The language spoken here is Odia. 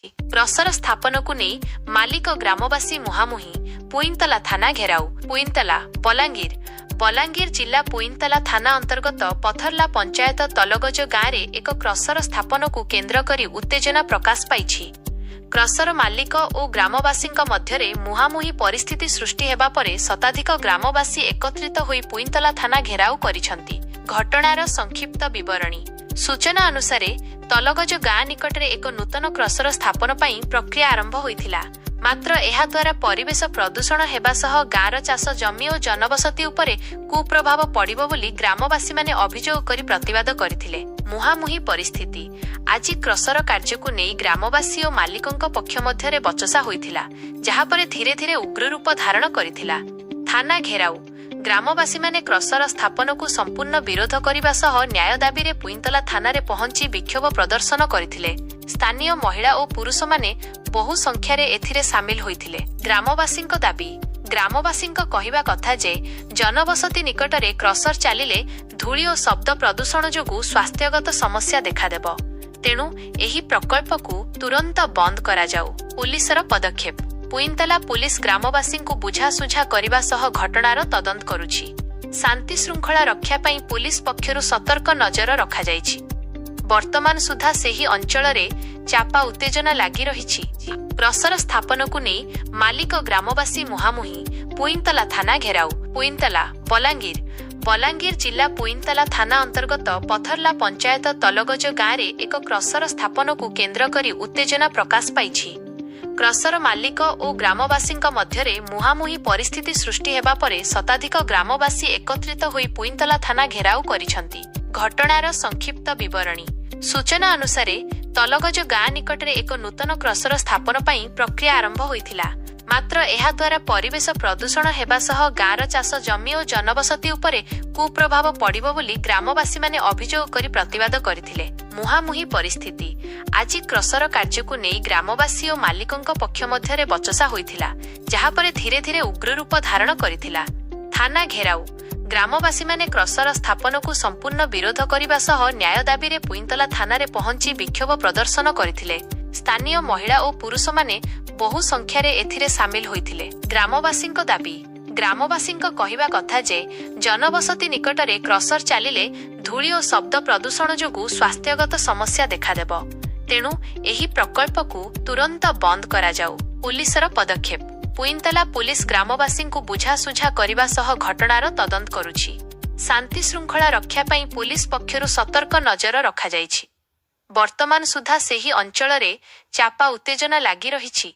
କ୍ରସର ସ୍ଥାପନକୁ ନେଇ ମାଲିକ ଗ୍ରାମବାସୀ ମୁହାଁମୁହିଁ, ପୁଇନ୍ତଲା ଥାନା ଘେରାଉ। ପୁଇନ୍ତଲା, ବଲାଙ୍ଗୀର। ବଲାଙ୍ଗୀର ଜିଲ୍ଲା ପୁଇନ୍ତଲା ଥାନା ଅନ୍ତର୍ଗତ ପଥର୍ଲା ପଞ୍ଚାୟତ ତଲଗଜ ଗାଁରେ ଏକ କ୍ରସର ସ୍ଥାପନକୁ କେନ୍ଦ୍ର କରି ଉତ୍ତେଜନା ପ୍ରକାଶ ପାଇଛି। କ୍ରସର ମାଲିକ ଓ ଗ୍ରାମବାସୀଙ୍କ ମଧ୍ୟରେ ମୁହାଁମୁହିଁ ପରିସ୍ଥିତି ସୃଷ୍ଟି ହେବା ପରେ ଶତାଧିକ ଗ୍ରାମବାସୀ ଏକତ୍ରିତ ହୋଇ ପୁଇନ୍ତଲା ଥାନା ଘେରାଉ କରିଛନ୍ତି। ଘଟଣାର ସଂକ୍ଷିପ୍ତ ବିବରଣୀ। ସୂଚନା ଅନୁସାରେ, ତଲଗଜ ଗାଁ ନିକଟରେ ଏକ ନୂତନ କ୍ରସର ସ୍ଥାପନ ପାଇଁ ପ୍ରକ୍ରିୟା ଆରମ୍ଭ ହୋଇଥିଲା। ମାତ୍ର ଏହାଦ୍ୱାରା ପରିବେଶ ପ୍ରଦୂଷଣ ହେବା ସହ ଗାଁର ଚାଷ ଜମି ଓ ଜନବସତି ଉପରେ କୁପ୍ରଭାବ ପଡ଼ିବ ବୋଲି ଗ୍ରାମବାସୀମାନେ ଅଭିଯୋଗ କରି ପ୍ରତିବାଦ କରିଥିଲେ। ମୁହାଁମୁହିଁ ପରିସ୍ଥିତି। ଆଜି କ୍ରସର କାର୍ଯ୍ୟକୁ ନେଇ ଗ୍ରାମବାସୀ ଓ ମାଲିକଙ୍କ ପକ୍ଷ ମଧ୍ୟରେ ବଚସା ହୋଇଥିଲା, ଯାହାପରେ ଧୀରେ ଧୀରେ ଉଗ୍ର ରୂପ ଧାରଣ କରିଥିଲା। ଥାନା ଘେରାଉ। ଗ୍ରାମବାସୀମାନେ କ୍ରସର ସ୍ଥାପନକୁ ସମ୍ପୂର୍ଣ୍ଣ ବିରୋଧ କରିବା ସହ ନ୍ୟାୟ ଦାବିରେ ପୁଇନ୍ତଲା ଥାନାରେ ପହଞ୍ଚି ବିକ୍ଷୋଭ ପ୍ରଦର୍ଶନ କରିଥିଲେ। ସ୍ଥାନୀୟ ମହିଳା ଓ ପୁରୁଷମାନେ ବହୁ ସଂଖ୍ୟାରେ ଏଥିରେ ସାମିଲ ହୋଇଥିଲେ। ଗ୍ରାମବାସୀଙ୍କ ଦାବି। ଗ୍ରାମବାସୀଙ୍କ କହିବା କଥା ଯେ ଜନବସତି ନିକଟରେ କ୍ରସର ଚାଲିଲେ ଧୂଳି ଓ ଶବ୍ଦ ପ୍ରଦୂଷଣ ଯୋଗୁଁ ସ୍ୱାସ୍ଥ୍ୟଗତ ସମସ୍ୟା ଦେଖାଦେବ। ତେଣୁ ଏହି ପ୍ରକଳ୍ପକୁ ତୁରନ୍ତ ବନ୍ଦ କରାଯାଉ। ପୁଲିସର ପଦକ୍ଷେପ। ପୁଇନ୍ତଲା ପୁଲିସ ଗ୍ରାମବାସୀଙ୍କୁ ବୁଝାସୁଝା କରିବା ସହ ଘଟଣାର ତଦନ୍ତ କରୁଛି। ଶାନ୍ତି ଶୃଙ୍ଖଳା ରକ୍ଷା ପାଇଁ ପୁଲିସ ପକ୍ଷରୁ ସତର୍କ ନଜର ରଖାଯାଇଛି। ବର୍ତ୍ତମାନ ସୁଦ୍ଧା ସେହି ଅଞ୍ଚଳରେ ଚାପା ଉତ୍ତେଜନା ଲାଗି ରହିଛି। କ୍ରସର ସ୍ଥାପନକୁ ନେଇ ମାଲିକ ଗ୍ରାମବାସୀ ମୁହାଁମୁହିଁ, ପୁଇନ୍ତଲା ଥାନା ଘେରାଉ। ପୁଇନ୍ତଲା, ବଲାଙ୍ଗୀର। ବଲାଙ୍ଗୀର ଜିଲ୍ଲା ପୁଇନ୍ତଲା ଥାନା ଅନ୍ତର୍ଗତ ପଥର୍ଲା ପଞ୍ଚାୟତ ତଲଗଜ ଗାଁରେ ଏକ କ୍ରସର ସ୍ଥାପନକୁ କେନ୍ଦ୍ର କରି ଉତ୍ତେଜନା ପ୍ରକାଶ ପାଇଛି। କ୍ରସର ମାଲିକ ଓ ଗ୍ରାମବାସୀଙ୍କ ମଧ୍ୟରେ ମୁହାଁମୁହିଁ ପରିସ୍ଥିତି ସୃଷ୍ଟି ହେବା ପରେ ଶତାଧିକ ଗ୍ରାମବାସୀ ଏକତ୍ରିତ ହୋଇ ପୁଇନ୍ତଲା ଥାନା ଘେରାଉ କରିଛନ୍ତି। ଘଟଣାର ସଂକ୍ଷିପ୍ତ ବିବରଣୀ। ସୂଚନା ଅନୁସାରେ, ତଲଗଜ ଗାଁ ନିକଟରେ ଏକ ନୂତନ କ୍ରସର ସ୍ଥାପନ ପାଇଁ ପ୍ରକ୍ରିୟା ଆରମ୍ଭ ହୋଇଥିଲା। ମାତ୍ର ଏହାଦ୍ୱାରା ପରିବେଶ ପ୍ରଦୂଷଣ ହେବା ସହ ଗାଁର ଚାଷ ଜମି ଓ ଜନବସତି ଉପରେ କୁପ୍ରଭାବ ପଡ଼ିବ ବୋଲି ଗ୍ରାମବାସୀମାନେ ଅଭିଯୋଗ କରି ପ୍ରତିବାଦ କରିଥିଲେ। ମୁହାଁମୁହିଁ ପରିସ୍ଥିତି। ଆଜି କ୍ରସର କାର୍ଯ୍ୟକୁ ନେଇ ଗ୍ରାମବାସୀ ଓ ମାଲିକଙ୍କ ପକ୍ଷ ମଧ୍ୟରେ ବଚସା ହୋଇଥିଲା, ଯାହାପରେ ଧୀରେ ଧୀରେ ଉଗ୍ର ରୂପ ଧାରଣ କରିଥିଲା। ଥାନା ଘେରାଉ। ଗ୍ରାମବାସୀମାନେ କ୍ରସର ସ୍ଥାପନକୁ ସମ୍ପୂର୍ଣ୍ଣ ବିରୋଧ କରିବା ସହ ନ୍ୟାୟ ଦାବିରେ ପୁଇନ୍ତଲା ଥାନାରେ ପହଞ୍ଚି ବିକ୍ଷୋଭ ପ୍ରଦର୍ଶନ କରିଥିଲେ। ସ୍ଥାନୀୟ ମହିଳା ଓ ପୁରୁଷମାନେ ବହୁ ସଂଖ୍ୟାରେ ଏଥିରେ ସାମିଲ ହୋଇଥିଲେ। ଗ୍ରାମବାସୀଙ୍କ ଦାବି। ଗ୍ରାମବାସୀଙ୍କ କହିବା କଥା ଯେ ଜନବସତି ନିକଟରେ କ୍ରସର ଚାଲିଲେ ଧୂଳି ଓ ଶବ୍ଦ ପ୍ରଦୂଷଣ ଯୋଗୁଁ ସ୍ୱାସ୍ଥ୍ୟଗତ ସମସ୍ୟା ଦେଖାଦେବ। ତେଣୁ ଏହି ପ୍ରକଳ୍ପକୁ ତୁରନ୍ତ ବନ୍ଦ କରାଯାଉ। ପୁଲିସର ପଦକ୍ଷେପ। ପୁଇନ୍ତଲା ପୁଲିସ ଗ୍ରାମବାସୀଙ୍କୁ ବୁଝାସୁଝା କରିବା ସହ ଘଟଣାର ତଦନ୍ତ କରୁଛି। ଶାନ୍ତି ଶୃଙ୍ଖଳା ରକ୍ଷା ପାଇଁ ପୁଲିସ ପକ୍ଷରୁ ସତର୍କ ନଜର ରଖାଯାଇଛି। ବର୍ତ୍ତମାନ ସୁଦ୍ଧା ସେହି ଅଞ୍ଚଳରେ ଚାପା ଉତ୍ତେଜନା ଲାଗି ରହିଛି।